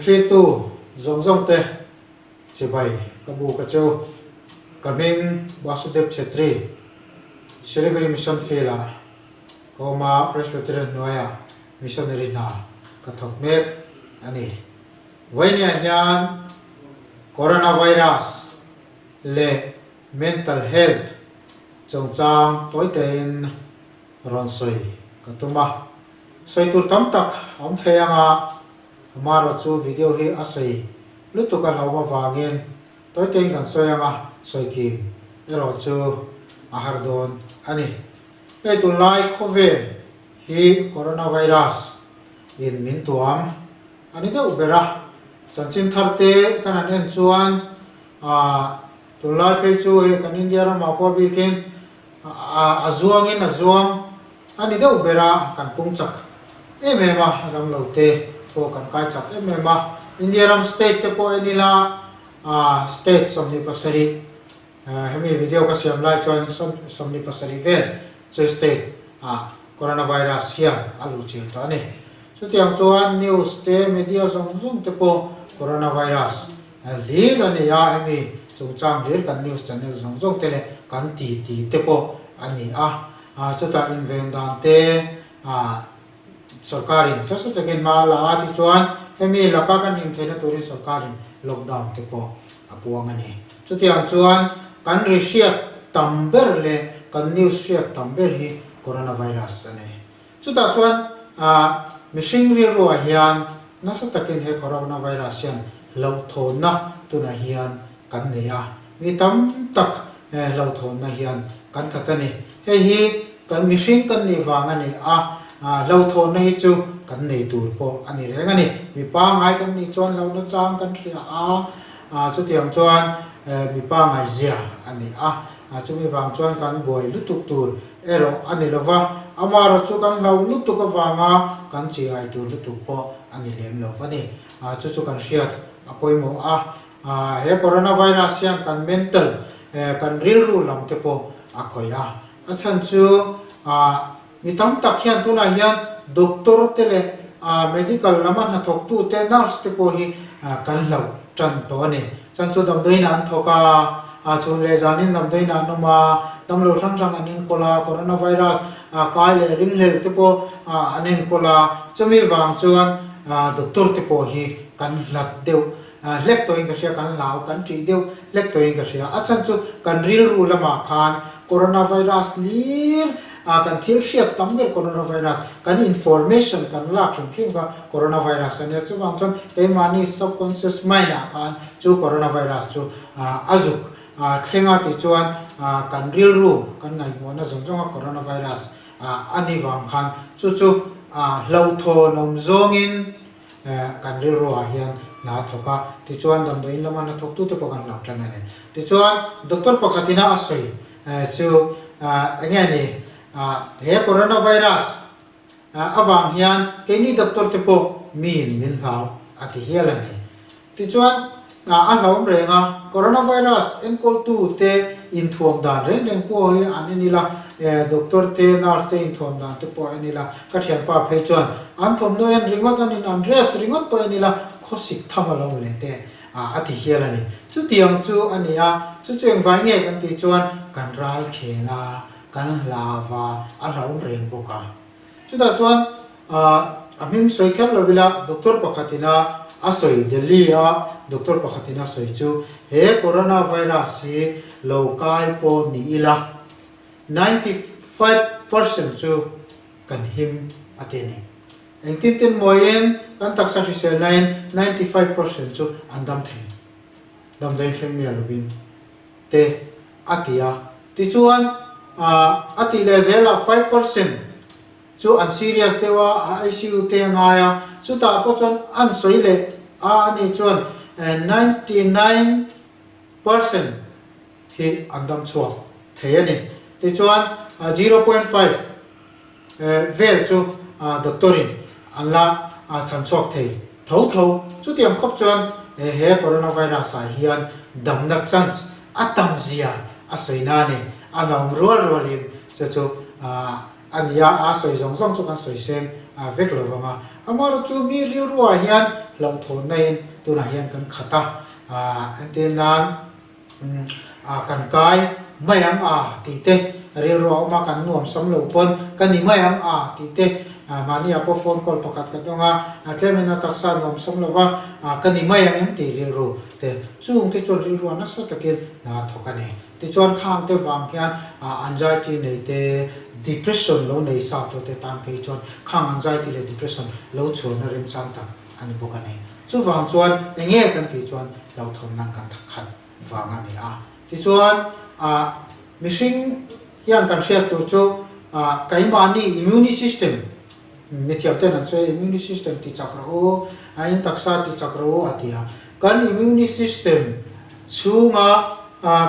Min thlirtu zawng zawng te chibai ka bu ka cheu. Ka hming Basudev Chhetri, Siliguri Mission Field ah ka awm a, Presbyterian hnuaiah Missionary hna ka thawk mek a ni. Vawinia hian Coronavirus leh Mental Health chungchang tawitein rawn sawi ka tum a. Sawi tur tam tak a awm thei ang a, amaherawh chu video hi a sawi lutuk a hlauhawm avangin tawitein kan sawi ang a, sawi kim erawh chu a har dawn a ni. Hei tunlai khawvel hi coronavirus in min tuam a ni deuh ber a, chanchin thar te kan han en chuan aah tunlai phei chu hei kan India ramah pawh bikin a zuangin a zuang a ni deuh ber a, kan pung chak em em a, ram lo te pawh kan kai chak em em a, India ram state te pawh en ila state 27 hemi video ka siam lai chuan 27 vel chu state ah coronavirus hian a luh chil tawh a ni. Chutiang chuan news te media zawng zawng te pawh coronavirus Hlir a ni a, hemi chungchang hlir kan news channel zawng zawng te leh kan ti ti te pawh a ni a, chutah inven dan te sorkarin nasa takin hma a la a, tichuan hemi laka kan him theihna turin sorkarin lockdown te pawh a puang a ni. Chutiang chuan kan ri hriat tam ber leh kan news hriat tam ber hi coronavirus a ni. Chutah chuan mihring rilruah hian nasa takin he coronavirus hian hlauhthawnna tunah hian kan nei a, mi tam tak hlauhthawnna hian kan khat a ni. Hei hi kan mihring kan nih vang a ni a, hlauhthawnna hi chu kan nei tur pawh a ni reng a ni. Mi pangngai kan nih chuan hlauhna chang kan hria a, chutiang chuan mi pangngai zia a ni a, chumi vang chuan kan buai lutuk tur erawh a ni lova, amaherawh chu kan hlau lutuk avanga kan chi ai tur lutuk pawh a ni lem lo va ni. Chu chu kan hriat a pawimawh a, he coronavirus hian kan mental, kan rilru lam te pawh a khawih a. A chhan chu mi tam tak hian tunah hian doctor te leh medical lama hnathawktu te, nurse te pawh hi kan hlauh tan tawh a ni. Chhan chu damdawiin an thawk a, a chhun leh zanin damdawiin an awm a, damlo hrang hrang an enkawl a, coronavirus kai leh ringhlel te pawh an enkawl a, chumi vang chuan doctor te pawh hi kan hlat deuh hlek tawhin ka hria, kan hlau, kan ṭih deuh hlek tawhin ka hria. A chhan chu kan rilru lamah khan coronavirus lir kan thil hriat tam ber coronavirus, kan information kan lak hrim hrim kha coronavirus a nia, chuvang chuan keimahni subconscious mind ah khan chu coronavirus chu a zuk thleng a tichuan kan rilru kan ngaihmawhna zawng zawng a coronavirus a ni vang khan chu chu hlauhthawnawm zawngin kan rilru ah hian hna a thawk a, tichuan damdawiin lama hna thawk tute pawh kan lo tan a ni. Tichuan doctor pakhatina a sawi chu enge ni he coronavirus avang hian keini doctor te pawh miin min hlau a ti hial a ni. Tichuan a hlauhawm reng a, coronavirus enkawltu te inthuam dan reng reng pawh hi an en ila, doctor te nurse te inthuam dan te pawh en ila, ka thianpa phei chuan an thawmhnaw en ringawt an in an dress ringawt pawh en ila khawsik tham a lo leh te a ti hial a ni. Chutiang chu a ni a, chu chu engvai nge kan tih chuan kan ral khel a, kan hlau va, a hlauhawm reng bawk a. Chutah chuan a hming sawi kher lo ila doctor pakhatin a a sawi Delhi a doctor pakhatin a sawi chu he coronavirus hi lo kai pawh ni ila 95% chu kan him a ti a ni. Engtin tin mawiin kan taksa hrisel laiin 95% chu an dam thei. Damdawiin thleng miah lovin te a ti a. Tichuan a tih leh zelah 5% chu an serious deuh a, a ICU te a ngai a, chutah pawh chuan an sawi leh a ani chuan 99% hi an dam chhuak thei a ni. Tichuan 0.5 vel chu doctor in an la chhan chhuak thei tho tho. Chutiang khawp chuan he coronavirus ah hian damna chance a tam zia a sawi na a ni. A hlauhawm rual rualin chu chu a ni a, a sawi zawng zawng chu kan sawi seng vek lo vang a. Amaherawhchu mi rilruah hian hlauhthawnna in tunah hian kan khat a, entir nan kan kai mai ang a tih te rilru a awm a, kan nuam sam lo pawn ka ni mai ang a tih te mahni ah pawh phone call pakhat ka dawng a, tlem in a taksa nuam sam lo va ka ni mai ang em tih rilru te chung te chuan rilru a nasa takin hna a thawk a ni. Tichuan khang te vang hian anxiety nei te, depression lo nei sa tawh te tan phei chuan khang anxiety leh depression lo chhuahna remchang tak a ni bawk a ni. Chuvang chuan eng nge kan tih chuan hlauhthawn nan kan khat vang a ni a. Tichuan mihring hian kan hriat tur chu keimahni immune system mithiam ten an sawi a, immune system ti chak rawh u, a in taksa ti chak rawh u a ti a. Kan immune system chhunga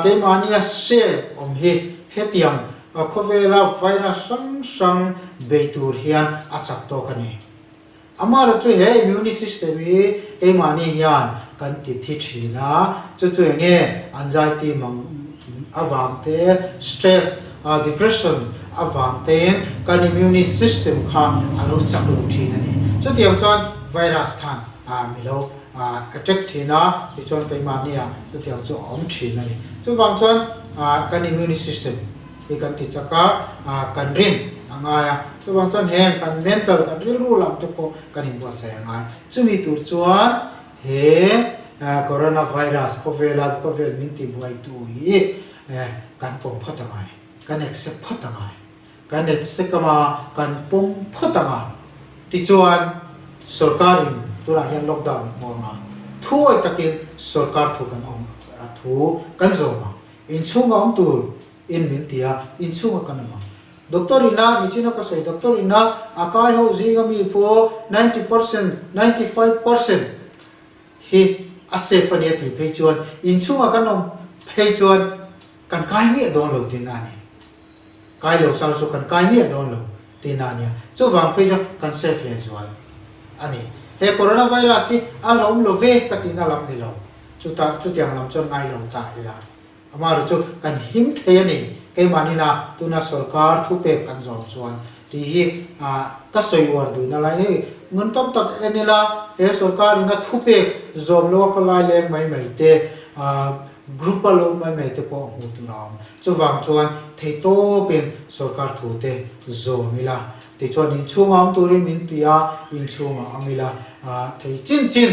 keimahnia cell awm hi hetiang khawvela virus hrang hrang bei tur hian a chak tawk a ni. Amaherawhchu chu he immune system hi keimahni hian kan ti thi thin a, chu chu eng nge anxiety mang avang te, stress, depression avang tein kan immune system kha a lo chak lo thin a ni. Chutiang chuan virus khan mi lo attack thin a, tichuan keimahnia chutiang chu a awm thin a ni. Chuvang chuan kan immune system hi kan ti chak a, kan rin a ngai a, chuvang chuan heng kan mental, kan rilru lam te pawh kan inbuatsaih a ngai. Chumi tur chuan he coronavirus khawvela khawvel min tibuaitu hi kan pawm phawt a ngai, kan accept phawt a ngai. Kan accept anga kan pawm phawt anga tichuan sorkarin tunah hian lockdown a hmuh anga thuawi takin sorkar thu kan awm thu kan zawm ang. Inchhunga awm tur in min ti a, inchhunga kan awm ang. Doctor ina nichina ka sawi doctor ina a kai ho zinga mi pawh 90%, 95% hi a safe a nia tih phei chuan inchhunga kan awm phei chuan kan kai miah dawn lo tihna a ni. Kai lo chang chu kan kai miah dawn lo tihna a nia. Chuvang phei chuan kan safe leh zual a ni. He coronavirus hi a hlauhawm lo ve ka tihna lam ni lo. Chutah chutiang lam chuan ngai lo ta ila. Amaherawhchu chu kan him thei a ni. Keimahni-na tuna sorkar thupek kan zawm chuan tih hi ka sawi uar duhna lai hei ngun tam tak en ila he sorkarin a thupek zawm lo a khawlai leng mai mai te group a lo mai mai te pawh hmuh tur a awm. Chuvang chuan theihtawpin sorkar thu te zawm ila tichuan inchhunga awm turin min ti a, inchhungah awm ila thei chin chin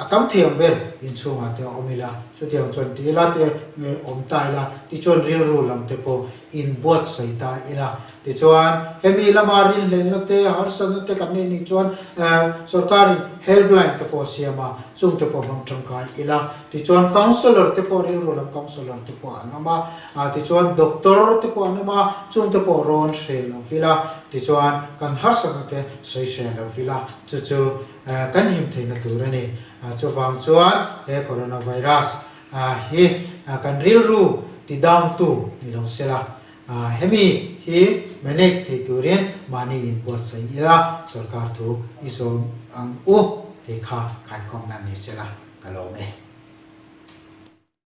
A tam thei ang ber inchhungah te a awm ila, chutiang chuan ti ila te nge awm ta ila, tichuan rilru lam te pawh inbuatsaih ta ila. Tichuan hemi lama rinhlelhna te, harsatna te kan neih nih chuan sorkarin helpline te pawh a siam a, chung te pawh hmang tangkai ila. Tichuan counsellor te pawh rilru lam counsellor te pawh an awm a, tichuan doctor te pawh an awm a, chung te pawh rawn hre lo vila, tichuan kan harsatna te sawi hre lo vila, chu chu Kan him theihna tur a ni. Chuvang chuan he coronavirus hi kan rilru ti down tu ni lo sela, hemi hi manage thei turin mahni inbuatsaih ila sorkar thu i zawm ang u tih kha khaikhawmna ni sela ka lawm e.